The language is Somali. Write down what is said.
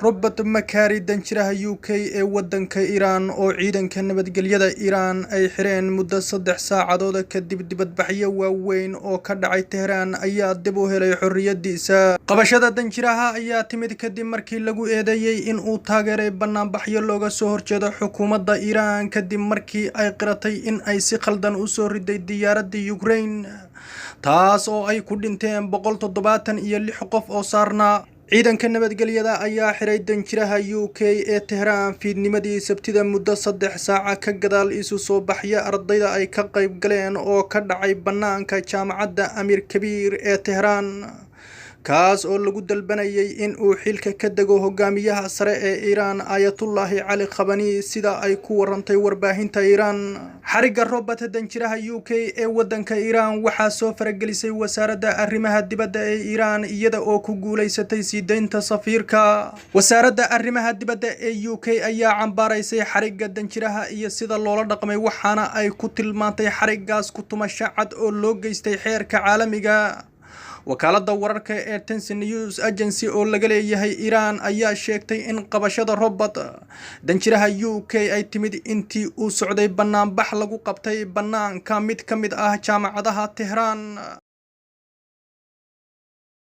Robert Makari, danjiraha UK ee waddanka Iiraan oo ciidanka nabadgelyada Iiraan ay xireen muddo 3 saacadood kadib dibadbaxyo waaweyn oo ka dhacay Tehraan, ayaa dib u helay xorriyadiisa. Qabashada danjiraha ayaa timid kadib markii lagu eedeeyay in uu taageeray banaanbaxyo looga soo horjeedo xukuumadda Iiraan, kadib markii ay qiratay in ay si khaldan usoo riday diyaaradda Ukraine, taas oo ay ku dhinteen 176 qof oo saarnaa. Ciidanka nabadgelyada ayaa xiray danjiraha UK ee Tehraan fiidnimadii Sabtida, muddo 3 saaca ka gadaal isu soo baxyo ardayda ay ka qayb galeen oo ka dhacay bannaanka Jaamacadda Amiir Kabiir ee Tehraan, kaas oo lagu dalbanayay in uu xilka ka dego hogaamiyaha sare ee Iiraan, Aayatullaahi Cali Khamenei, sida ay ku warantay warbaahinta Iiraan. Xarigga Robert, danjiraha UK ee waddanka Iiraan, waxaa soo faragelisay Wasaaradda Arrimaha Dibadda ee Iiraan, iyada oo ku guulaysatay sii deynta safiirka. Wasaaradda Arrimaha Dibadda ee UK ayaa cambaaraysay xarigga danjiraha iyo sida loola dhaqmay, waxaana ay ku tilmaantay xariggaas ku tumasho cad oo loo geystay xeerka caalamiga. Wakaaladda wararka ee Tasnim News Agency oo laga leeyahay Iiraan ayaa sheegtay in qabashada Robert, danjiraha UK, ay timid intii uu socday banaanbax lagu qabtay bannaanka mid ka mid ah jaamacadaha Tehraan.